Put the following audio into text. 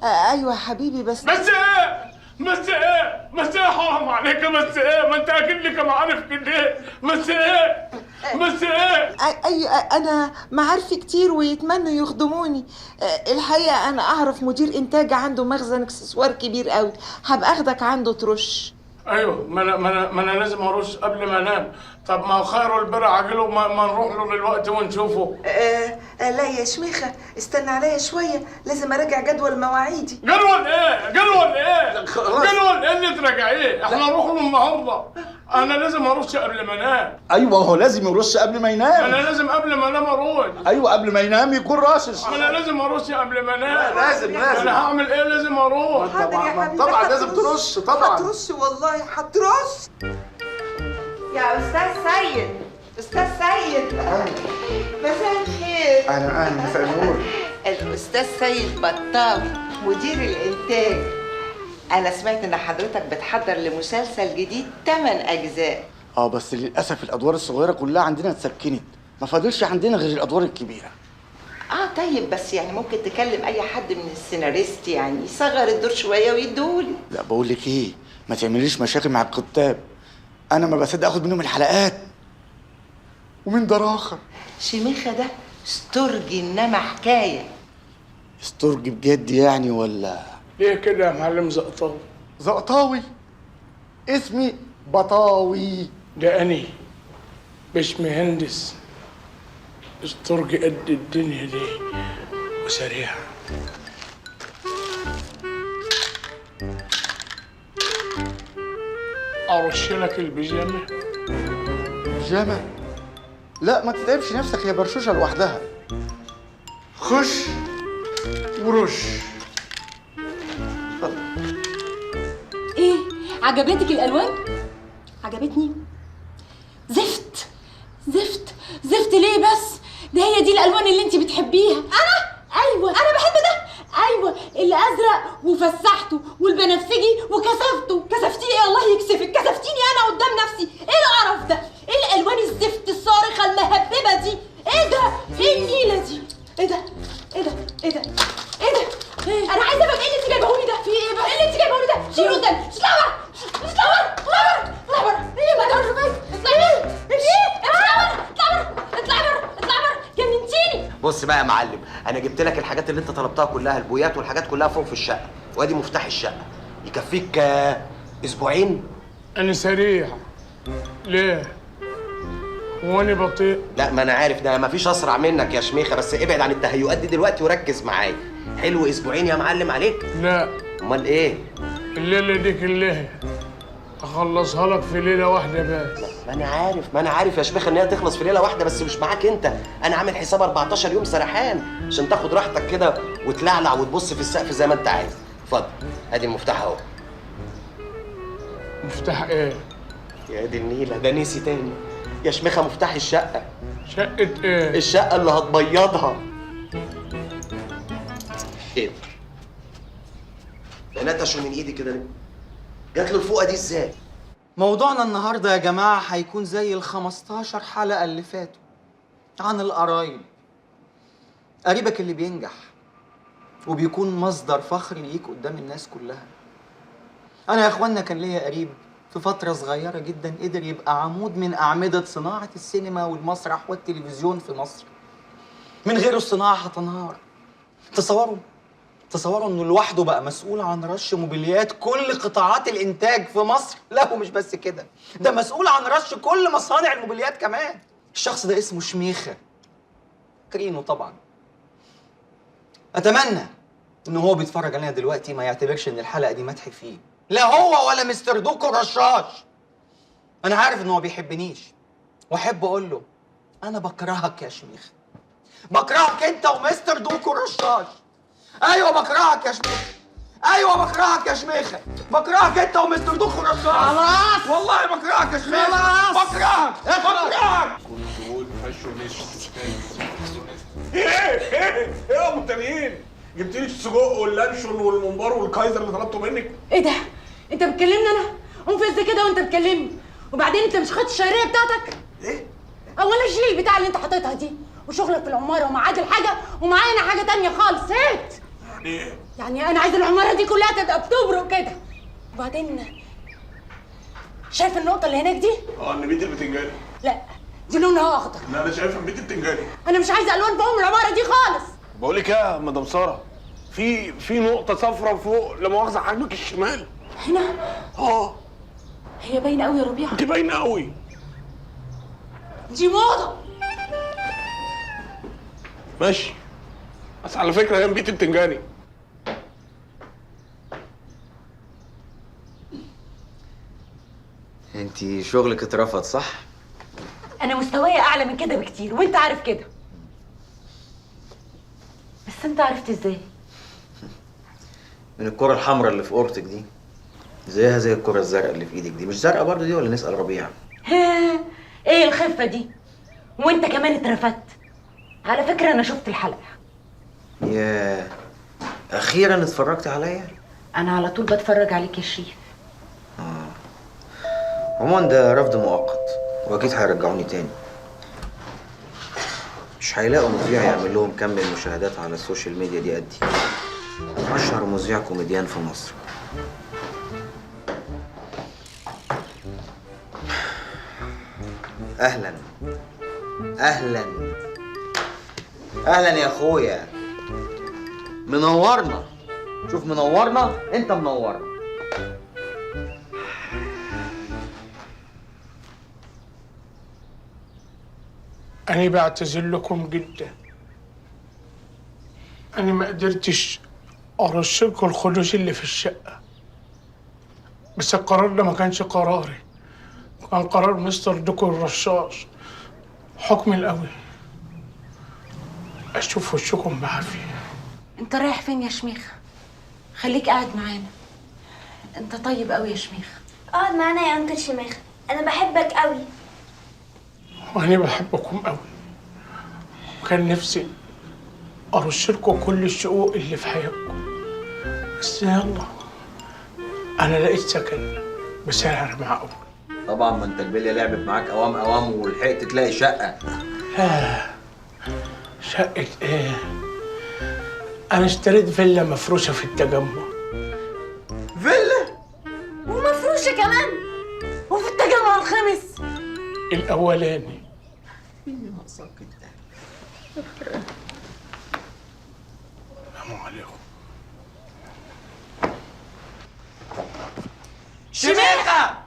ايوه يا حبيبي. بس بس ايه؟ بس ايه؟ بس ايه؟ حرام عليك. بس ايه؟ ما انت اكيد لك معارف كده. بس ايه؟ بس ايه؟ اي انا معارفي كتير ويتمنوا يخدموني. الحقيقة انا اعرف مدير انتاج عنده مخزن اكسسوار كبير قوي، هبقى اخدك عنده ترش. ايوه، ما انا لازم ارش قبل ما انام. طب ما هو خير البر عاجله، ما نروح له دلوقتي ونشوفه. لا يا شميخه، استنى عليا شوية، لازم اراجع جدول مواعيدي. جدول ايه؟ جدول ايه؟ جدول ايه اللي تراجعيه؟ احنا نروح له النهارده. انا لازم ارش قبل ما انام. ايوه هو لازم يرش قبل ما ينام. انا لازم قبل ما انام ارش. ايوه قبل ما ينام يكون راشش. انا لازم ارش قبل ما انام. لازم لازم. انا هعمل ايه؟ لازم اروح. طبعا طبعا لازم ترش. طبعا هترش والله هترش. يا استاذ سيد، استاذ سيد، مساء الخير. اهلا اهلا، مساء النور. الاستاذ سيد بطاوي مدير الانتاج. انا سمعت ان حضرتك بتحضر لمسلسل جديد 8 اجزاء. بس للاسف الادوار الصغيرة كلها عندنا اتسكنت، ما فاضلش عندنا غير الادوار الكبيرة. طيب، بس يعني ممكن تكلم اي حد من السيناريست يعني يصغر الدور شوية ويديهولي. لا بقول لك ايه، ما تعمليش مشاكل مع الكتاب، انا ما بصدق اخد منهم الحلقات. ومن ده اخر شميخه ده استرجي، انما حكاية. استرجي بجد يعني ولا ليه كده يا معلم زقطاوي؟ زقطاوي؟ اسمي بطاوي. ده أني مش مهندس استرجي قد الدنيا دي وسريع. أرش لك البيجامة؟ بيجامة؟ لا ما تتعبش نفسك، يا برشوشة لوحدها. خش ورش. ايه عجبتك الالوان؟ عجبتني. زفت زفت زفت. ليه بس؟ ده هي دي الالوان اللي انت بتحبيها. انا؟ ايوه انا بحب ده. ايوه الازرق وفسحته والبنفسجي وكسفته. كسفتيني ايه؟ الله يكسفك، كسفتيني انا قدام نفسي. ايه القرف ده؟ ايه الالوان الزفت الصارخه المهببه دي؟ ايه ده؟ ايه النيله دي؟ ايه ده؟ ايه ده؟ ايه ده؟ ايه ده؟ إيه؟ انا عايزه افهم ايه اللي انت جايبهولي ده؟ في ايه بقى؟ ايه اللي انت جايبهولي ده؟ شيلوا قدامي، اطلع بره، اطلع بره، اطلع بره، اطلع بره. ايه ما تقولش بس، اطلعي بره، امشي، اطلع بره، اطلع بره، اطلع بره، اطلع بره، جننتيني. بص بقى يا معلم، انا جبت لك الحاجات اللي انت طلبتها كلها، البويات والحاجات كلها فوق في الشقة، وادي مفتاح الشقة. يكفيك اسبوعين؟ انا سريع. ليه؟ وانا بطيء؟ لا ما انا عارف ده مفيش اسرع منك يا شميخه، بس ابعد عن التهيؤات دي دلوقتي وركز معايا. حلو اسبوعين يا معلم عليك؟ لا. امال ايه؟ الليلة دي كلها اخلصها لك في ليلة واحدة بس. ما انا عارف، ما انا عارف يا شميخه ان هي تخلص في ليلة واحدة، بس مش معاك انت. انا عامل حساب 14 يوم سرحان عشان تاخد راحتك كده وتلعلع وتبص في السقف زي ما انت عايز. اتفضل ادي المفتاح اهو. مفتاح ايه؟ يا دي النيله، ده نسي تاني يا شميخه. مفتاح الشقة. شقه ايه؟ الشقة اللي هتبيضها. ايه ده؟ نتشوا من ايدي كده ليه؟ جات له الفوقه دي ازاي؟ موضوعنا النهارده يا جماعة هيكون زي ال 15 حلقة اللي فاتوا عن القرايب. قريبك اللي بينجح وبيكون مصدر فخر ليك قدام الناس كلها. انا يا اخوانا كان ليا قريب في فترة صغيرة جدا قدر يبقى عمود من أعمدة صناعة السينما والمسرح والتلفزيون في مصر. من غيره الصناعة هتنهار. تصوروا إنه لوحده بقى مسؤول عن رش موبيليات كل قطاعات الإنتاج في مصر. لا ومش بس كده، ده مسؤول عن رش كل مصانع الموبيليات كمان. الشخص ده اسمه شميخة. كرينو طبعا. أتمنى إنه هو بيتفرج علينا دلوقتي ما يعتبرش إن الحلقة دي مدح فيه. لا هو ولا مستر دوكو رشاش. انا عارف ان هو بيحبنيش، واحب اقول له انا بكرهك يا شميخ، بكرهك انت ومستر دوكو رشاش. ايوه بكرهك يا شميخ، ايوه بكرهك يا شميخه، بكرهك انت ومستر دوكو رشاش. خلاص والله بكرهك يا شميخه، خلاص بكرهك بكرهك. ايه ايه ايه يا ابو التانيين؟ جبت لي السجق واللانشون والممبار والكايزر اللي طلبته منك. ايه ده؟ انت بتكلمني انا؟ قوم فز كده وانت بتكلمني. وبعدين انت مش خدت الشهرية بتاعتك؟ ايه؟ اولا شيل البتاع اللي انت حاططها دي، وشغلك في العمارة ومعاد الحاجة ومعانا حاجة تانية خالص. هات. يعني ايه؟ يعني انا عايزه العمارة دي كلها تبقى بتبرق كده. وبعدين شايف النقطة اللي هناك دي؟ اه، النبيت البتنجاني. لا دي لونها اخضر. لا انا شايفها نبيت البتنجاني. انا مش عايزه الوان في ام العمارة دي خالص. بقول لك ايه يا مدام ساره، في نقطة صفرا فوق لا مؤاخذة حاجبك الشمال هنا. اه هي باينة قوي يا ربيع. دي باينة قوي، دي موضة. ماشي، بس على فكرة هي نبيت البتنجاني. انت شغلك اترفض صح؟ انا مستواي اعلى من كده بكتير وانت عارف كده. بس انت عرفت ازاي؟ من الكرة الحمراء اللي في اورتك دي، زيها زي الكرة الزرقاء اللي في ايدك دي. مش زرقاء برضه دي ولا نسأل ربيع؟ ايه الخفة دي؟ وانت كمان اترفدت. على فكرة انا شفت الحلقة. ياه، اخيرا اتفرجت عليا؟ انا على طول بتفرج عليك يا شريف. عموما ده رفض مؤقت واكيد هيرجعوني تاني. مش هيلاقوا مذيع يعمل لهم كم المشاهدات على ال social media دي قدي. اشهر مذيع كوميديان في مصر. اهلا اهلا اهلا يا اخويا، منورنا. شوف منورنا، انت منورنا. أنا بعتذر لكم جدا، أنا ما قدرتش أرش لكم الخدوش اللي في الشقة، بس القرار ده ما كانش قراري، كان قرار مستر دوكو الرشاش. حكم القوي. أشوف وشكم بعافية. أنت رايح فين يا شميخة؟ خليك قاعد معانا. أنت طيب قوي يا شميخة. اقعد معانا يا أنكل شميخة، أنا بحبك قوي. وأنا بحبكم قوي، وكان نفسي أرش لكم كل الشقوق اللي في حياتكم، بس يلا أنا لقيت سكن بسعر معقول. طبعا ما أنت البلية لعبت معاك أوام أوام ولحقت تلاقي شقة. لا شقة إيه؟ أنا اشتريت فيلا مفروشة في التجمع. فيلا؟ ومفروشة كمان؟ وفي التجمع الخامس؟ الأولاني. السلام عليكم. شميخة!